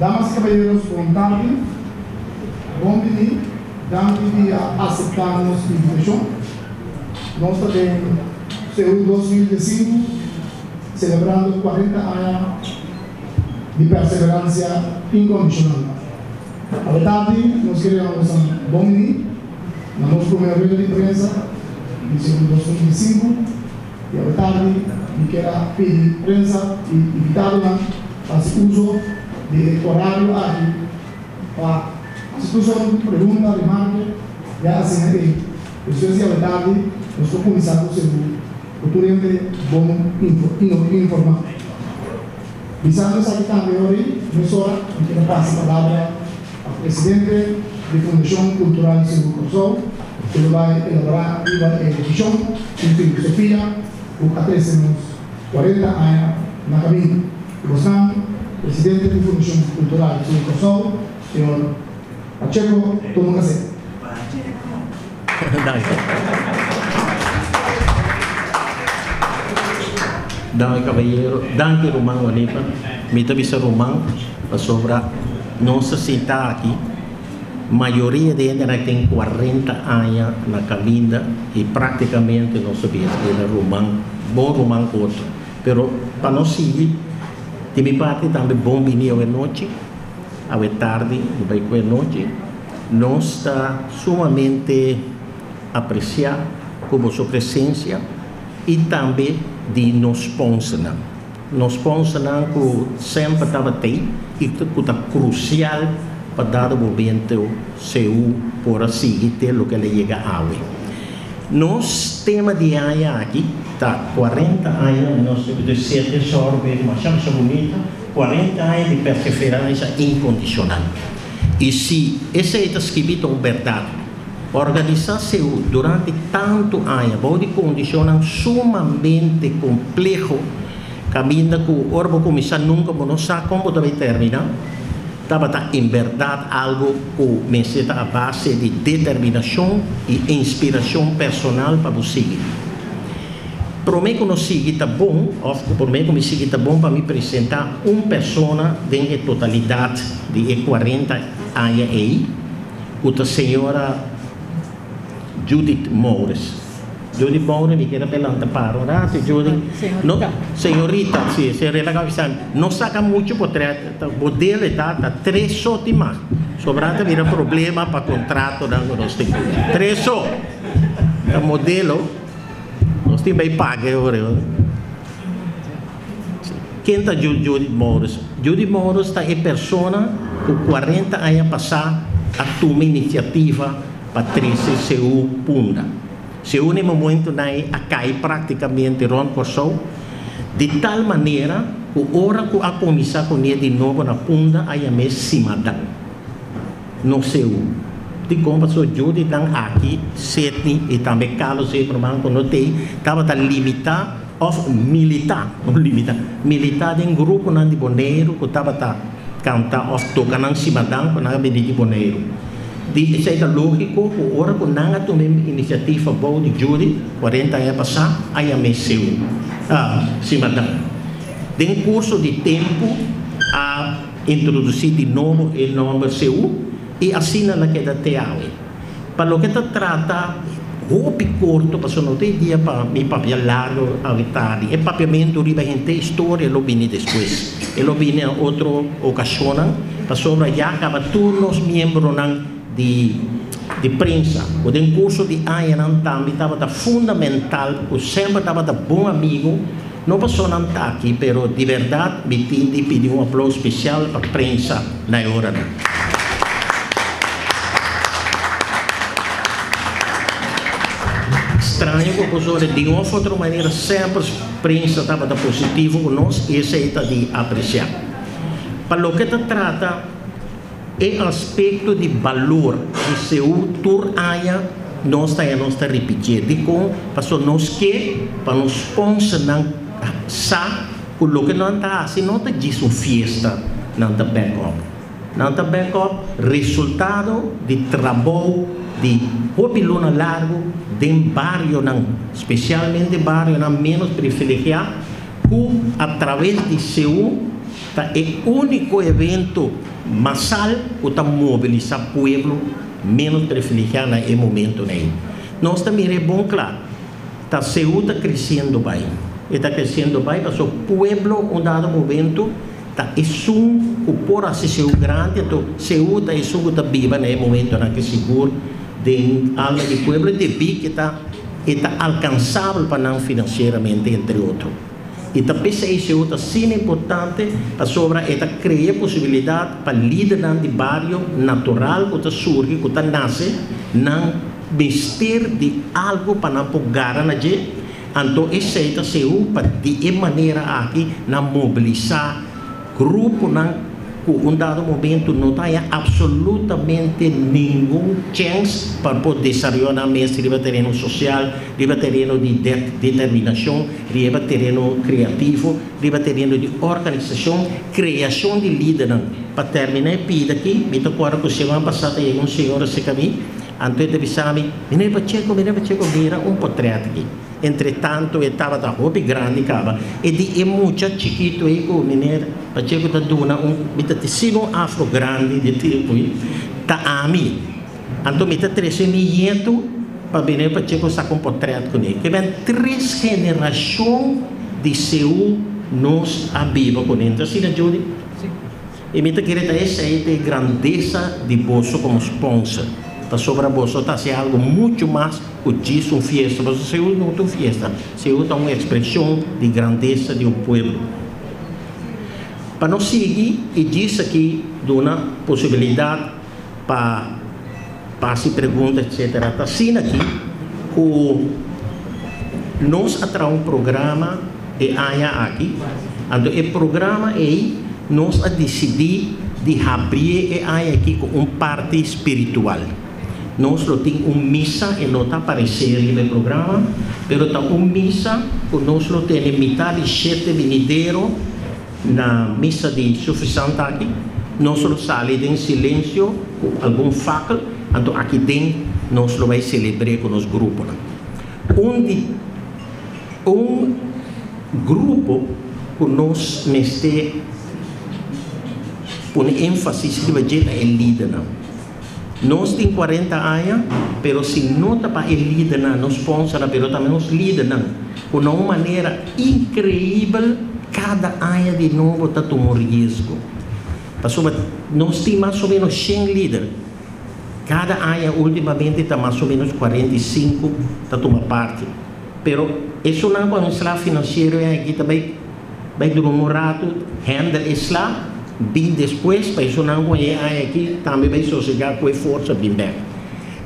Damas i kabayeros, bon tardi. Bon bini. Danki di a aseptá nos invitashon. Nos ta den Seú 2015, selebrando 40 aña di perseveransia inkondishonal. Awe tardi nos kere yama boso bon bini na nos promé rueda di prensa di Seú 2015. I awe tardi mi kier a pidi prensa i invitadonan pa hasi uso di e orario aki pa hasi tur sorto di pregunta, remarke, ya asina ei despues di awe tardi nos por kuminsá ku segur ku tur hende bon informá. Bisando esaki tambe ora ei mesora mi kier a pasa palabra pa presidente di Fundashon Kultural Seú Kòrsou ku lo bai elaborá riba e vishon i filosofia ku a trese nos 40 aña na kaminda. Ku bosnan, presidente di Fundashon Kultural Seú Kòrsou, señor Pacheco Tomucasé. Danki kabayero, danki ruman Juanita. Mi ta bisa ruman pasobra nos ta sinta aki, mayoria di hendenan tin 40 aña na kaminda i praktikamente nos ta bisa bira ruman, bon ruman ku otro. Pero pa nos sigui, di mi parti tambe bon bini awe nochi, awe tardi, no bai ku e nochi. Nos ta sumamente apresiá ku boso presensia i tambe di nos sponsornan. Nos sponsornan ku semper tabat'ei i ku ta krusial pa dado momento CU por a sigui te loke el a yega awe. Nos tema di e aña aki ta 40 aña, nos di sete sòrbe masha masha bunita, 40 aña di perseveransia inkondishonal. I si esei ta skibí ta un bèrdat. Organisá Seú durante tantu aña bou di kondishonnan sumamente kompleho, kaminda ku ora bo kuminsá nunka bo no sa kon bo ta bai terminá, tabata en bèrdat algu ku mester ta a base di determinashon i inspirashon personal pa bo sigui. Promé ku nos sigui ta bon, òf ku promé ku mi sigui ta bon pa mi presentá un persona den e totalidat di e 40 aña ei, ku ta señora Judith Moures. Judith Moures, mi kier a lanta para un ratu, Judith. No, señorita, si, señorita kaba bisa mi, no saka muchu potrèt, ta modelo e ta, ta tres so tin mas. Sobrá ta bira problema pa kontratonan ku nos tin. Tres so ta modelo. Nos tin bay paga e ora. Ken ta Judith Morris? Judith Morris ta e persona ku 40 aña pasá a tuma inisiativa pa trese Seú Punda. Seú na e momentunan ei a kai praktikamente rònt Kòrsou, di tal manera ku ora ku a kuminsá kuné di nobo na Punda a yam'é Simadan. No seu. Dikon pasobra Judithnan aki, Sidney i tambe Carlos Zimmerman ku no tei, tabata limitá òf militá, no limitá, militá den gruponan di Boneiru ku tabata kanta òf toka nan simadan ku nan a bini di Boneiru. Di esei ta lógiko ku ora ku nan a tuma e inisiativa bou di Judith, 40 aña pasá, a yam'é seu, simadan. Den kurso di tempu a. Introdusí di nobo e nòmber Seú i asina el a keda te awe. Pa loke ta trata hopi korto, pasobra no ta e dia pa mi papia largo awe tardi. E papiamentu riba henter historia lo bini despues. E lo bini na otro okashonnan, pasobra ya kaba tur nos miembronan di di prensa ku den kurso di añanan tambe tabata fundamental, ku semper tabata bon amigu. No paso nan ta aki, pero di berdad mi tin di pidi un aplauso special pa prensa na e oranan. Straño cu por ora di un of otro manera semper prensa tabata positivo cu nos y esey ta di aprecia. Pa loke ta trata e aspecto di balor di Seú tur aña nos ta haña nos ta ripitié. Dikon? Pasobra nos ke pa nos sponsornan sa ku loke nan ta hasi no ta djis un fiesta nan ta back up. Nan ta back up resultado di trabou di hopi luna largu den barionan, spesialmente barionan ménos privilegiá ku a traves di Seú. Ta e úniko evento masal ku ta mobilisá pueblo ménos privilegiá na e momentonan ei. Nos ta mira e bon kla, ta Seú ta kresiendo bai. E ta kresiendo bai pasobra pueblo un dado momento ta esun ku por hasi Seú grandi, anto Seú ta esun ku ta biba na e momentonan aki sigur den alma di pueblo debí ku e ta alkansabel pa nan finansieramente entre otro. I ta p'esei Seú ta asina importante, pasobra e ta krea posibilidat pa lidernan di bario natural ku ta surgi, ku ta nase, nan mester di algu pa nan por gara na dje. Anto esei ta Seú pa di e manera aki nan mobilisá gruponan ku un dado momento no ta haña absolutamente ningun chèns pa por desaroyá nan mes riba tereno sosial, riba tereno di determinashon, riba tereno kreativo, riba tereno di organisashon, kreashon di lidernan. Pa terminá e pida aki, mi ta kòrda ku siman pasá ta yega un señora serka mi, anto e ta bisa mi, Meneer Pacheco, meneer Pacheco, mira un potrèt aki. Entretanto e tabata hopi grandi caba. E di e mucha chikito ei cu meneer Pacheco ta duna un, mi ta teciba un afro grandi di tempo ei, ta ami. Anto mi ta trece mi yetu pa meneer Pacheco saca un potret cune. Ke ben tres generacion di Seú nos a biba cune. Enton asina Judy? I mi ta kere ta esei ta e grandesa di boso komo sponsor, pasobra boso ta hasi algu muchu mas ku djis un fiesta, pasobra Seú no ta un fiesta, Seú ta un ekspreshon di grandesa di un pueblo. Pa nos sigui e djis aki duna posibilidat pa hasi pregunta etcetera, ta asina aki ku nos a traha un programa e aña aki, anto e programa ei nos a disidí di habrié e aña aki ku un parti spiritual. Nos lo tin un misa, e no ta aparesé riba e programa, pero ta un misa ku nos lo tene mitá di shete binidero na misa di Sufi Santa aki. Nos lo sali den silensio ku algun fakkel, anto aki den nos lo bai selebr'é ku nos gruponan. Un di. Un grupo ku nos mester pone énfasis riba dje ta e lidernan. Nos tin kuarenta aña, pero si no ta pa e lidernan, nos spònsernan, pero tambe nos lidernan, ku na un manera inkreibel kada aña di nobo ta tuma un riesgo. Pasobra nos tin mas o ménos shen lider. Kada aña últimamente ta mas o ménos 45 ta tuma parti. Pero esunnan ku a un sla finansiero e aki ta bai bai dura un ratu handle e sla, bin despues pa esunnan ku e aña aki tambe bai sosega ku e forsa bin bek.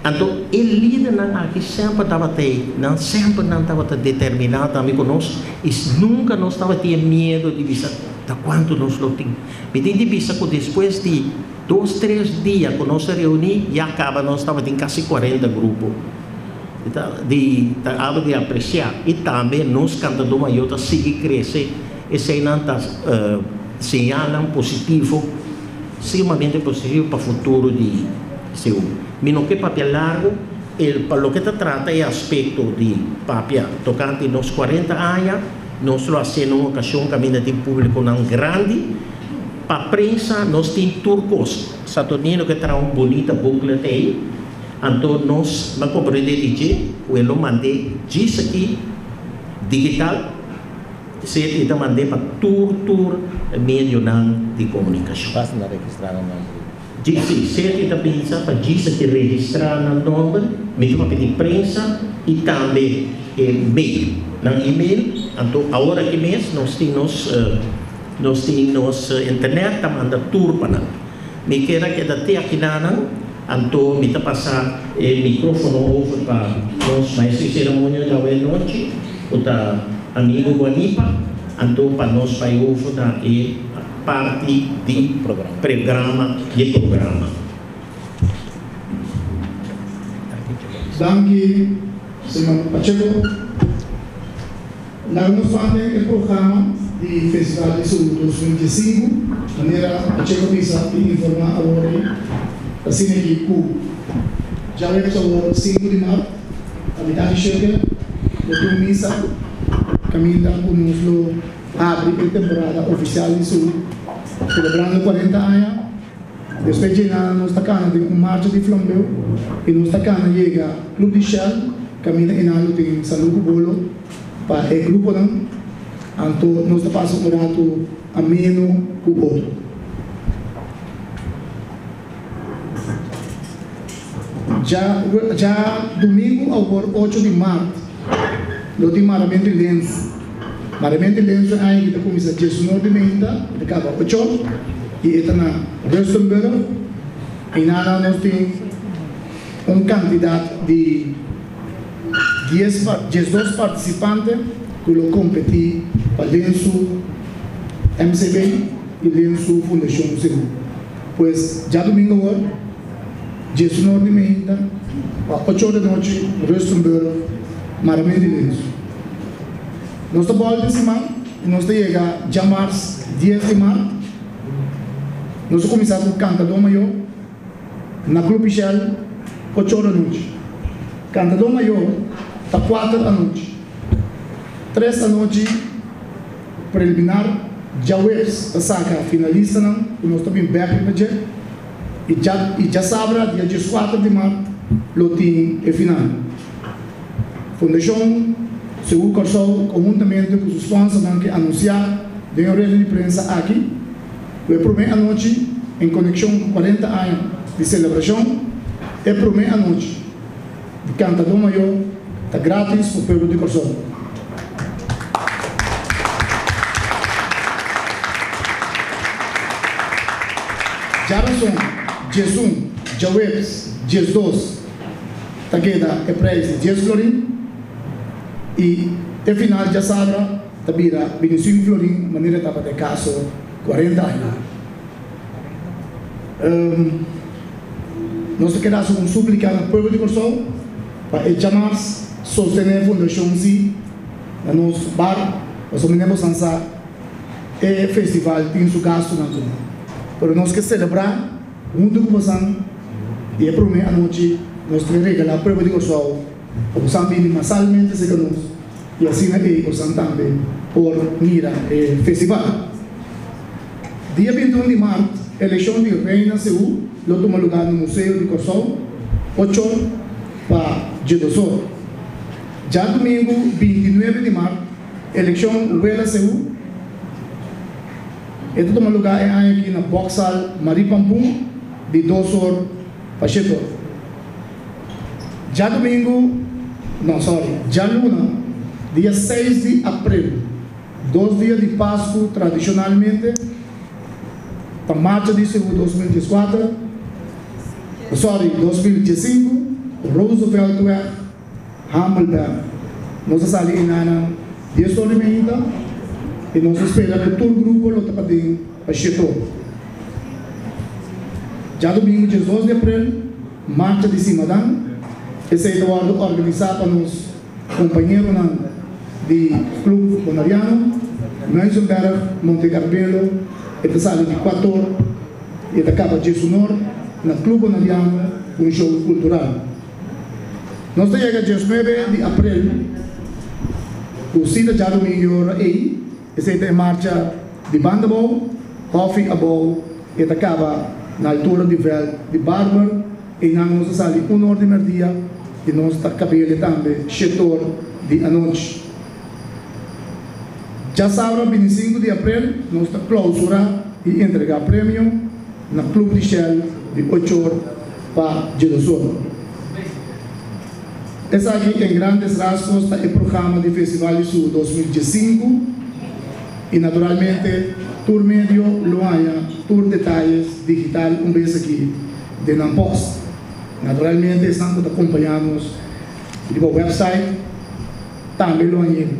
Anto e lidernan aki semper tabata ei, nan semper nan tabata determiná tambe ku nos i nunka nos tabatin e miedu di bisa ta kuantu nos lo tin. Mi tin di bisa ku despues di dos tres dia ku nos a reuní ya kaba nos tabatin kasi 40 grupo. E ta di ta algo di apresiá i tambe nos kantadó mayó ta sigui krese. Eseinan ta señalnan positivo, sumamente positivo pa futuro di Seú. Mi no ke papia largu, e pa loke ta trata e aspekto di papia tokante nos 40 aña, nos lo hasié na un okashon kaminda tin públikonan grandi. Pa prensa nos tin tur kos. Saturnino ke traha un bunita booklet ei. Anto nos a comprende di dje cu e lo mand'é djis aki digital, sete e ta mand'é pa tur tur medionan di comunicacion. Basta na registra nan nomber. Djis si, sete e ta bisa pa djis aki registra nan nomber, mi ta papia di prensa y tambe e mail, nan email, anto awor aki mes nos tin nos nos tin nos internet ta manda tur pa nan. Mi kier a keda te akinanan, anto mi ta pasa e microfono over pa nos maestro di ceremonia di awe nochi, cu ta amigo Guanipa, anto pa nos bai over na e parti di programa di e programa. Danki, señor Pacheco. Laga nos ban den e programa di Festival di Seú 2015, manera Pacheco bisa i informá awor ei, ta asina aki ku djaweps awor sinku di mart a mitad di shete lo tin un misa kaminda ku nos lo habri e temporada ofisial di Seú. Selebrando 40 aña. Despues dje nan nos ta kana den un marcha di flambeu i nos ta kana yega Club di Shell kaminda einan lo tin salu ku bolo pa e gruponan. Anto nos ta pasa un ratu ameno ku otro. Djadumingu awor ocho di mart lo tin maramentu i lensu. Maramentu i lensu e aña aki ta kuminsá diesunor di meinta i ta kaba ocho i e ta na Rustenburg. Einana nos tin un kantidat di dies diesdos partisipante ku lo kompetí pa lensu MCB i lensu Fundashon Seú. Pues djadumingu awor, diesunor di meinta pa ocho or di anochi, Rustenburg, Maramé di Lensu. Nos ta bòlta e siman i nos ta yega djamars dies di mart. Nos ta kuminsá ku Kantadó Mayó na Club Michel, ocho or di anochi. Kantadó Mayó ta kuater anochi. Tres anochi. Preliminar djaweps ta saka finalistanan ku nos ta bin bek riba dje i dja i djasabra dia dieskuater di mart lo tin e final. Fundashon Seú Kòrsou konhuntamente ku su sponsornan ke anunsiá den e rueda di prensa aki ku e promé anochi en konekshon ku kuarenta aña di selebrashon e promé anochi di Kantadó Mayó ta gratis pa pueblo di Kòrsou. Djarason, djesun, djaweps, djesdos ta keda e prijs di djes florin i e final djasabra ta bira bintisinku florin manera tabata e kaso kuarenta aña. Nos ta keda hasi un súplika na pueblo di Kòrsou pa e djamars sostené Fundashon Si na nos bar, pasobra mi nebo san sa e festival tin su gastunan ku nan. Pero nos ke selebrá huntu ku bosan i e promé anochi nos ta regalá pueblo di Kòrsou pa bosan bini masalmente serka nos i asina ei bosan tambe por mira e festival. Dia 21 di mart, elekshon di Reina Seú lo tuma lugá na Museo di Kòrsou, ochor pa djedosor. Djadumingu 29 di mart, elekshon Wela Seú. E ta tuma lugá e aña aki na Boksal Marie Pampoen di dos or pa shete or. Djadumingu, no sorry, djaluna, dia seis di april. Dos dia di Pasku tradishonalmente ta marcha di Seú 2014, sorry, 2015, Rooseveltweg, Hamelberg. Nos a sali enanan dies or di mainta i nos a spera ku tur grupo lo ta paden pa shete or. Djadumingu 12 di aprel, marcha di Simadan, esei ta wòrdu organisá pa nos. Kompañeronan di Club Bonariano, Muizenberg, Monte Carmelo, e ta sali di kuator i e ta kaba djesunor na Club Bonariano ku un show kultural. Nos ta yega 19 di aprel ku sita djadumingu ora ei, esei ta e marcha di Banda Bou, Hòfi Abou i e ta kaba na altura di vèlt di Barber. Einan nos a sali un or di merdia i nos ta kabele tambe shet'or di anochi. Djasabra 25 di aprel nos ta klausurá i entregá premio na Club di Shell di och'or pa djedos'or. Esaki en grandes rasgos ta e programa di Festival di Sur 2015 i naturalmente tur medio lo haña tur detayes digital un bes aki. Den nan post. Naturalmente esnan ku ta kompañá nos riba website tambe lo a yega.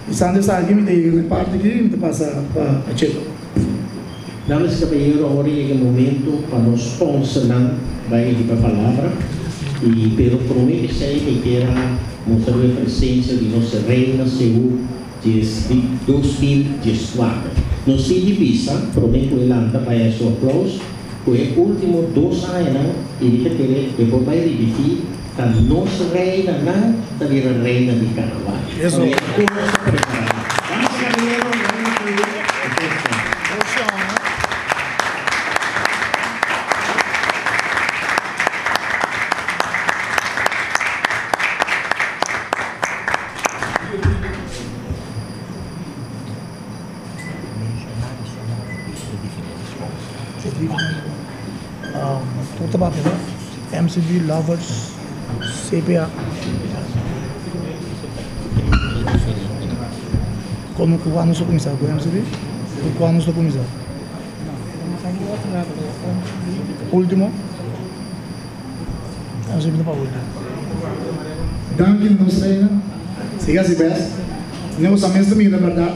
Bisando esaki mi ta yega na e parti aki mi ta pasa pa Pacheco. Damas y caballeros, awor a yega e momento pa nos sponsornan bay riba palabra y pero prome esey mi kier a mustra bo e presencia di nos Reina Seú Dies di 2014. Nos tin di bisa, promé ku e lanta pa e su aplaus, ku e último dos añanan i mi ta kere e por bai ripití, ta nos reinanan ta bira reina di karnaval. Pasobra tur nos ta prepará. Damas y caballeros, Reina Seú. ta papia no? MCB, Lovers, CPA. Komo ku kua nos ta kuminsá? Ku MCB? Ku kua nos ta kuminsá? Último? MCB ta pa último. Danki nos reina. Siga si bes. Nos a mes ta mira bèrdat.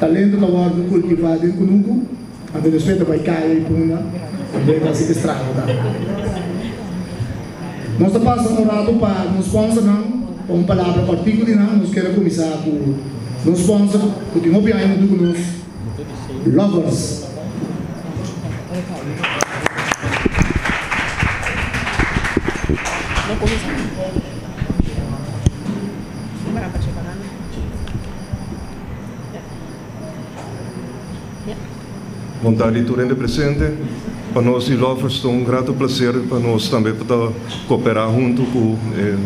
Talento ta wòrdu kultivá den kunuku. Anto despues ta bai kaya i punda bai hasi estrago tambe. Nos ta pasa un rato pa nos sponsornan pa un palabra kòrtiku di nan. Nos kere kuminsá ku nos sponsor ku tin hopi aña huntu ku nos, Lovers. Bon tardi tur hende presente. Pa nos di Lovers ta un grato placer pa nos tambe pa ta coopera hunto cu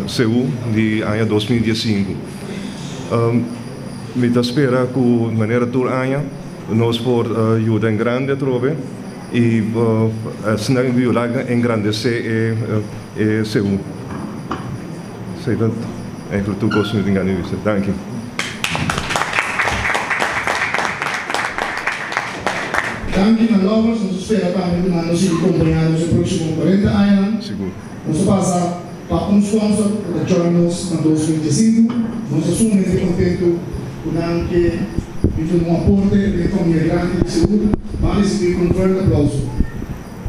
CU di aña 2015. Mi ta spera cu manera tur aña nos por yuda en grande atrobe y asina yuda engrandece e CU. Esey ta eigenlijk tur cos cu mi tin gana di bisa. Danki. Danki na Lovers, nos ta spera tambe cu nan lo sigui compaña nos e proximo 40 añanan. Sigur. Nos ta pasa pa un sponsor cu ta join nos na 2015. Nos ta sumamente contento cu nan ke bin duna un aporte den e famia grandi di Segur. Ban ricibi cu un fuerte aplauso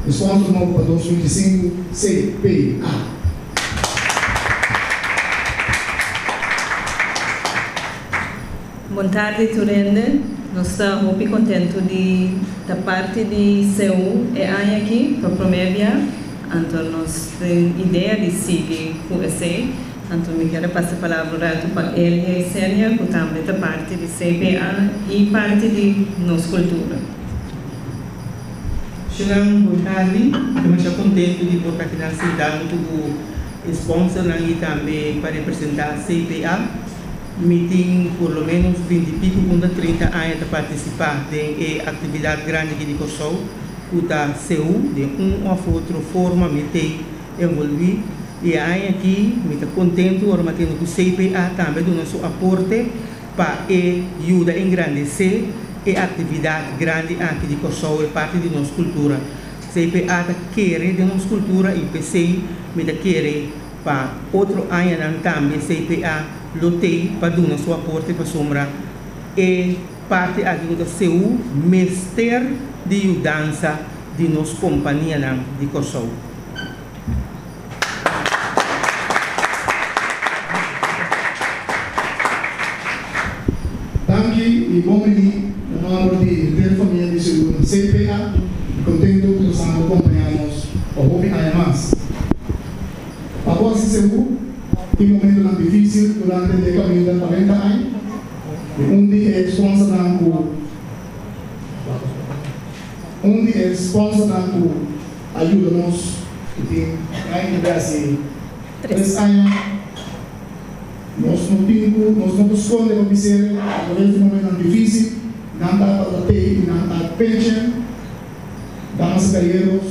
e sponsor nobo pa 2015, CPA. Bon tardi tur hende. Nos ta hopi kontentu di ta parti di CU e aña aki pa promé bia. Anto nos tin idea di sigui ku esei. Anto mi kier a pasa palabra un ratu pa Elia i Celia ku tambe ta parti di CPA i parti di nos kultura. Shunan, bon tardi. Mi ta masha kontentu di por ta akinan sintá huntu ku e sponsornan i tambe pa representá CPA. Mi tin por lo ménos binti piku punta 30 aña ta partisipá den e aktividat grandi aki di Kòrsou ku ta CU. Den un òf otro forma mi t'ei envolví i e aña aki mi ta kontentu ora mi a tende ku CPA tambe a duna su aporte pa e yuda engrandesé e aktividat grandi aki di Kòrsou, e parti di nos kultura. CPA ta kere den nos kultura i p'esei mi ta kere pa otro añanan tambe CPA lo t'ei pa duna su aporte pasobra e parti aki ku ta CU mester di yudansa di nos kompanianan di Kòrsou. Danki y bon bini na nomber di henter famia di Seguro na CPA y contento cu nos a compaña nos pa hopi aña mas. Pa bo haci segur tin momentonan dificil durante di e caminda 40 aña y un di e sponsornan cu un di e sponsornan cu a yuda nos ku tin aña di hasi tres aña. Nos no tin ku nos no ta skonde pa bis'e atraves di momentonan difísil, nan tabata tei i nan ta penchen. Damas i kayeros,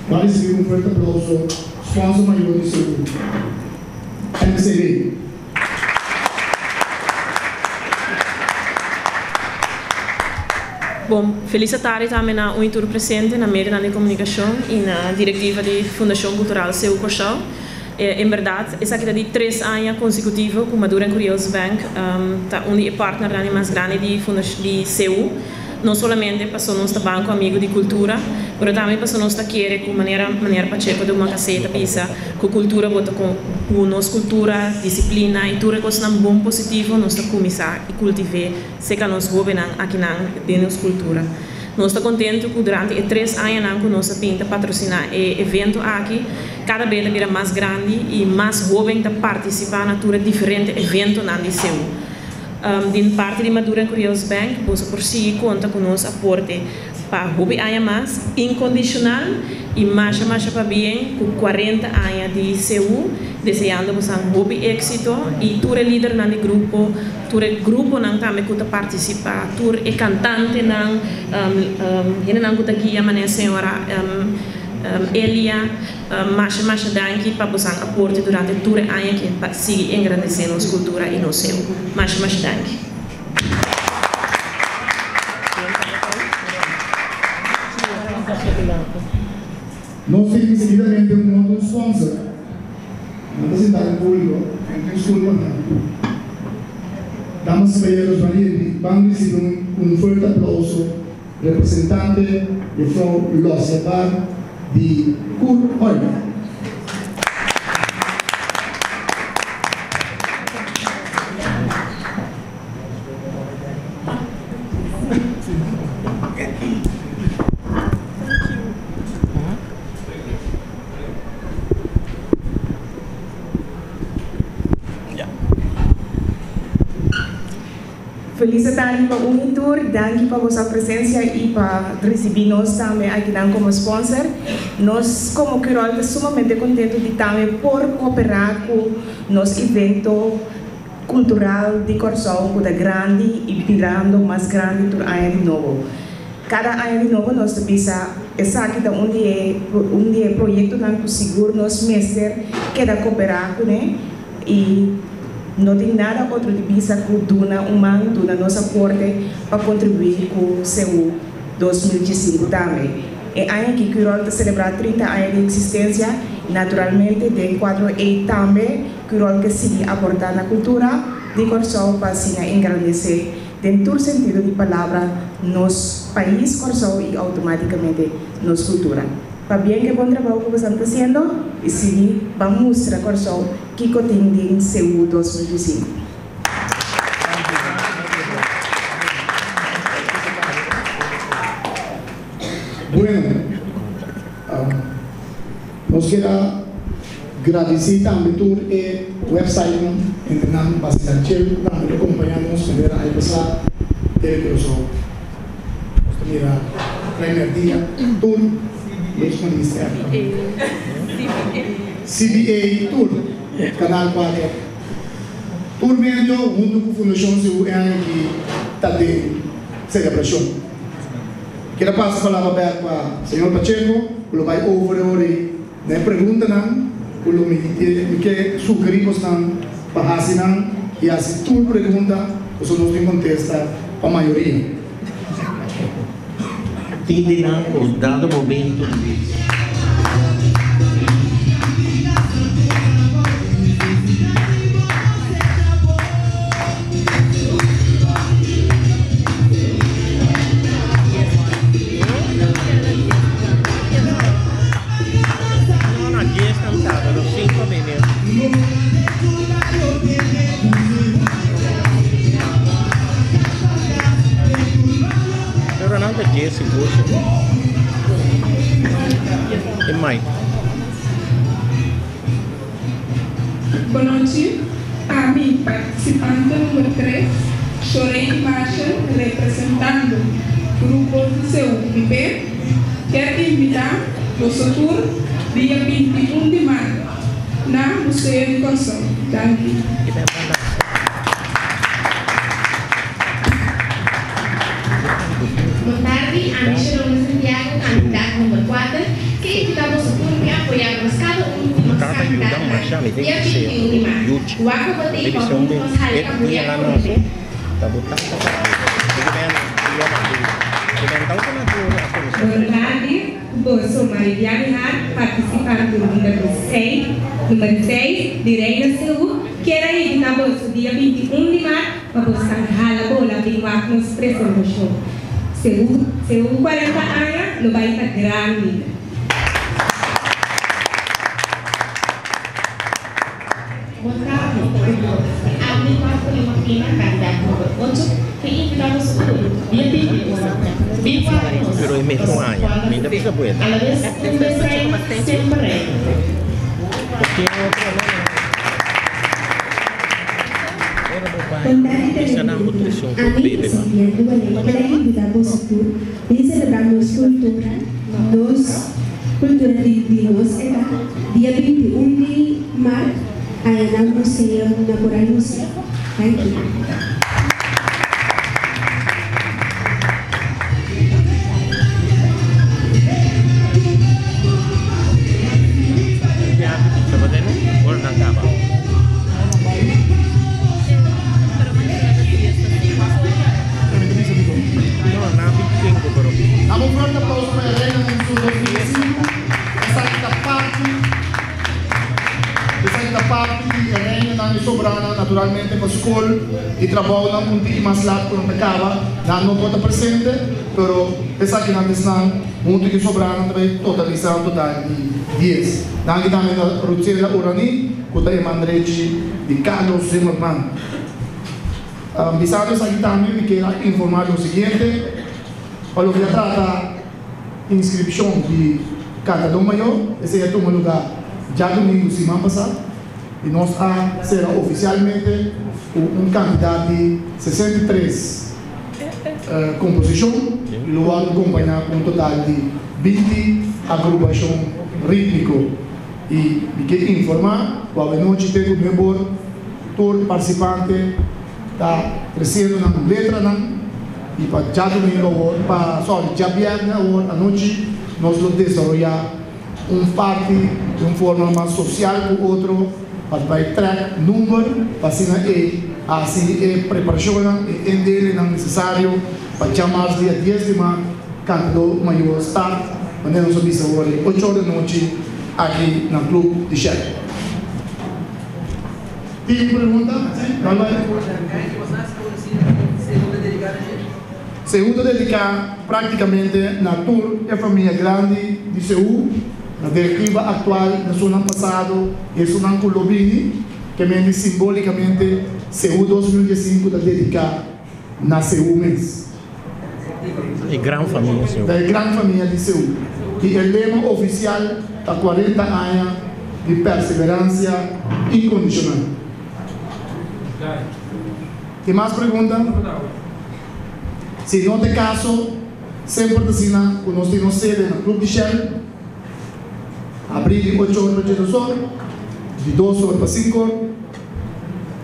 bo a risibí un fuerte aplauso, sponsor mayor di Seú, MCB. Bon, felis atardi tambe na un i tur presente, na medionan di komunikashon i na direktiva di Fundashon Kultural Seú Kòrsou. En bèrdat, esaki ta di tres aña konsekutivo ku Maduro en Curios Bank ta un di e partnernan di mas grandi di di Seú. No solamente paso nos ta banko amigu di kultura, pero tambe paso nos ta kere ku manera manera Pacheco de Humancasey ta bisa ku kultura bo ta ku nos kultura, disiplina i tur e kosnan bon positivo nos ta kuminsá i kultiv'é seka nos hóbennan akinan den nos kultura. Nos ta kontentu ku durante e tres añanan ku nos a bin ta patrosiná e evento aki, kada bes ta bira mas grandi i mas hóben ta partisipá na tur e diferente eventonan di Seú. Di parti di Maduro en Curios Bank, boso por sigui konta ku nos aporte pa hopi aña mas, inkondishonal i masha masha pabien ku 40 aña di CU, deseando bosan hopi éksito i tur e lidernan di grupo, tur e gruponan tambe ku ta partisipá, tur e kantantenan, hendenan ku ta guia manera señora. Elia, masha masha danki pa boso aporte durante tur e aña aki pa sigui engrandesé nos kultura i nos seú. Masha masha danki. Nos tin seguidamente un otro sponsor. No ta sintá den públiko, en diskulpa nan. Damas i kabayeros, ban risibí un fuerte aplauso representante mevrouw Losia Bar di Curoil. Felis tardi pa un tur. Danki pa boso presensia i pa risibí nos tambe aki komo sponsor. Nos komo Curoil ta sumamente kontentu di tambe por kooperá ku nos evento kultural di Kòrsou, ku ta grandi i birando mas grandi tur aña di nobo. Kada aña di nobo nos bisa esaki ta un di proyektonan ku sigur nos mester keda kooperá kuné i no tin nada otro di bisa ku duna un man, duna nos aporte pa kontribuí ku Seú 2015 tambe. E aña aki Curoil ta selebrá 30 aña di eksistensia, naturalmente den kuadro ei tambe Curoil ke sigui aportá na kultura di Kòrsou pa asina engrandesé den tur sentido di palabra nos pais Kòrsou i outomátikamente nos kultura. Pabien ku bon trabou ku boso ta hasiendo i sigui ban mustra Kòrsou kiko tin den Seú 2015. Bueno, nos ke gradisí tambe tur e website entre nan Basilan Chel tambe kompañá nos manera aña pasá Tele Curaçao. Nos mira Primer Dia tur nos minister. CBA tur Kanal 4. Tur medio huntu ku Fundashon Seú aki ta den selebrashon. Ke pasa palabra bèk pa señor Pacheco, lo bai over ori na preguntanan, lo mi ke sugerí nan pa hasi nan i hasi tur pregunta, ku nos tin kontesta pa mayoria. Tin un dado momento. No, aquí están los 5 minutos. Pero no ta 10 sigur. E Mike. Bon nochi. Ami, partisipante number 3, Shorey Marshall, representando Grupo CUPP, ke invitá boso tur dia 21 di mart na Museo di Kòrsou. Thank you. Bon tardi, ami Sharon Santiago, kandidato number 4, ke invitá boso tur pa apoyá nos kada un di nos kandidatonan dia 21 di mart. Wak bo tin pa nos hala kabuya. Bon tardi, boso Mariana Hart, partisipante number 6, number 6 di Reino Seú, ke invitá boso dia 21 di mart pa boso hala bola bin wak nos presentashon. Seú, Seú 40 aña, lo bai ta grandi. Bon tardi. Ami Marco Martina, kandidato number 8, ke invitá boso dia 21. Bin wak nos. Pero e mesun aña, ainda precisa buena. A la vez, un desenho sempre. Porque otro no. Boa Essa não nutrição tarde, com bebê. Sofia Duvalei, pa invitá boso tur pa selebrá nos kultura, nos kultura di nos ta dia 21 di mart, ei na Museo Natural Museo. Thank you. di trabounan un tiki mas lat ku nan ta kaba, nan no por ta presente, pero esakinan esnan huntu ku sobranan ta bai totalisá un total di 10. Danki tambe na Rutsela Urani ku ta e man drechi di Carlos Zimmerman. Bisando esaki tambe mi kier a informá lo siguiente, pa loke ta trata inskripshon di Kantadó Mayor, esei a tuma lugá djadumingu siman pasá i nos a sera ofisialmente ku un kantidat di 63 komposishon i lo wòrdu kompañá ku un total di 20 agrupashon rítmiko. I mi ke informá ku awenochi te ku nuebor tur partisipante ta tresiendo nan letranan i pa djadumingu awor, pa sorry, djabièrnè awor anochi nos lo desaroyá un parti di un forma mas sosial ku otro pa bai trèk number pa asina e hasi e preparashonnan, e indelenan nesesario pa djamars dia 10 di mart Kantadó Mayor start manera nos a bisa awor e ocho or di anochi aki na Club di Shell. Tin pregunta? Si, bai bai. Seú ta dediká práktikamente na tur e famia grandi di Seú, na direktiva aktual, na esunnan pasado i esunnan ku lo bini. Ke mende simbólikamente Seú 2015 ta dediká na Seú mes. E gran famia Seú. Ta e gran famia di Seú. I e lema ofisial ta 40 aña di perseveransia inkondishonal. Tin mas pregunta? Si no ta e kaso, semper ta asina ku nos tin nos sede na Club di Shell, abrí di ocho or pa 12 or, di 2 or pa 5 or.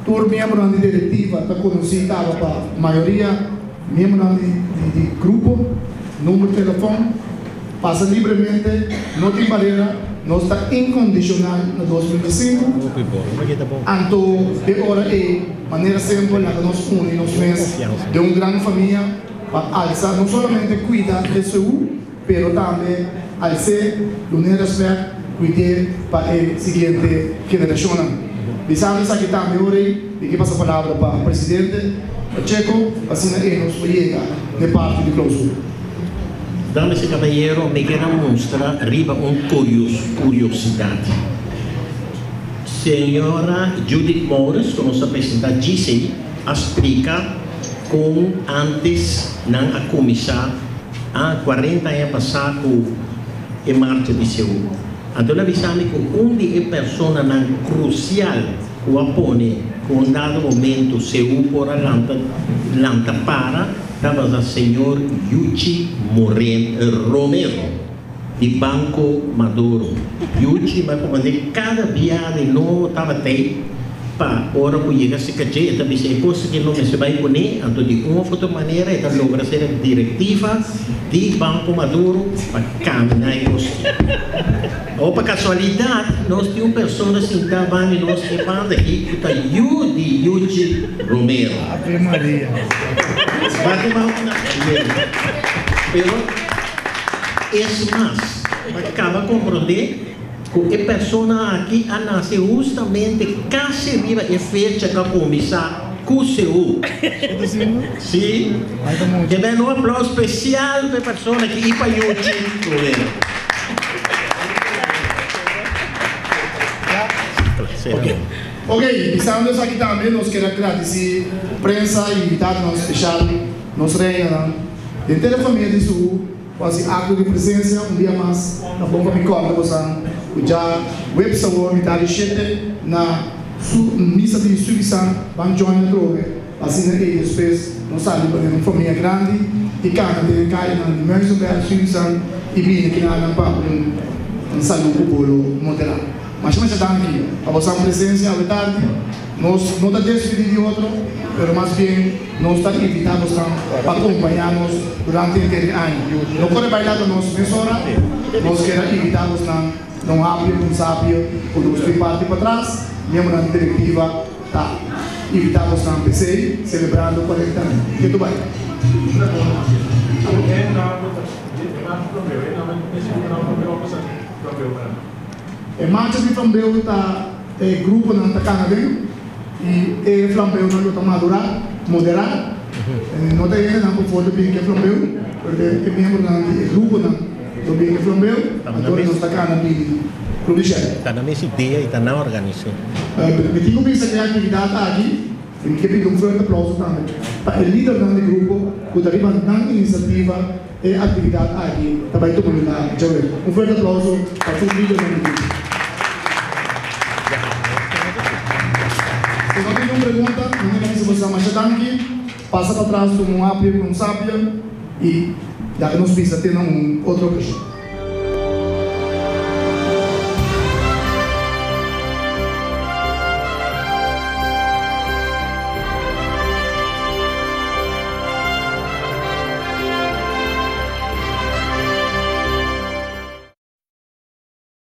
Tur miembronan di direktiva ta konosí kaba pa mayoria miembronan di grupo, number telefòn, pasa libremente, no tin barera, nos ta inkondishonal na 2005. Anto e ora ei, manera semper laga nos uni nos mes den un gran famia pa alsa no solamente kuida e seú, pero tambe als'é, dun'é rèspèt, kuid'é pa e siguiente generashonnan. Bisando esaki tambe ora ei, mi ke pasa palabra pa Presidente Pacheco pa asina e nos por yega n'e parti di klousura. Damas y cabayero, mi kier a mustra riba un curiosidat. Señora Judith Morris, cu nos a presenta djisey, a splica con antes nan a cuminsa a 40 aña pasá ku e marcha di Seú. Anto el a bisa mi ku un di e personanan krusial ku a pone ku un dado momento Seú por a lanta lanta para tabata señor Yuchi Moren Romero di Banco Maduro. Yuchi bai komand'é kada bia di nobo tabata ei pa ora ku yega serka dje e ta bisa e kos aki no mester bai kuné, anto di un of otro manera e ta logra ser e direktiva di Banco Maduro pa kaminá e kos aki. Awor pa kasualidat nos tin un persona sintá banda di nos e banda aki ku ta yu di Yuchi Romero. Ave Maria. Bati man na Pero es mas, pa kaba komprondé. Ku e persona aki a nase hustamente kasi riba e fecha ku a kuminsá ku Seú. Sí. Ke den un aplauso spesial pa e persona aki i pa Yuchi Romero. Ok, bisando esaki tambe nos kier a gradisí prensa i invitadonan spesial, nos reinanan, henter e famia di Seú. Ku hasi akto di presensia un dia mas ta bon pa mi kòrda bosan ku dja webs awor mitar di shete na su misa di Subisan ban join atrobe pa asina ei despues nos sali pa den un famia grandi i kana den e kayanan di Muizenberg, Subisan i bini kinanan pa un salu ku bolo moderá. Masha masha danki pa bosan presensia awe tardi. Nos no ta despedí di otro, pero mas bien nos ta invitá bosnan pa kompañá nos durante henter e aña. No kore bai laga nos mesora, nos kier a invitá bosnan na un hapio ku un sapio ku nos tin parti patras. Miembronan di direktiva ta invitá bosnan p'esei, selebrando 40 aña. Ke tu bai? E marcha di Fambeu ta. E gruponan ta kana den. I e flambeunan lo ta madurá, moderá. No ta hendenan ku for ta bin ku e flambeu, pero ta e miembronan di e gruponan lo bin ku e flambeu, anto nos ta kana bini Club di Shell. Ta na mes idea i ta nan organis'é. Mi tin ku bisa ku e aktividat aki, i mi ke pidi un fuerte aplauso tambe pa e lidernan di grupo ku ta riba nan inisiativa e aktividat aki ta bai tuma lugá djawe. Un fuerte aplauso pa tur lidernan di grupo. Si no tin niun pregunta, mi ta bisa boso masha danki. Pasa patras tuma un apia ku un sapia i laga nos bisa te na un otro okashon.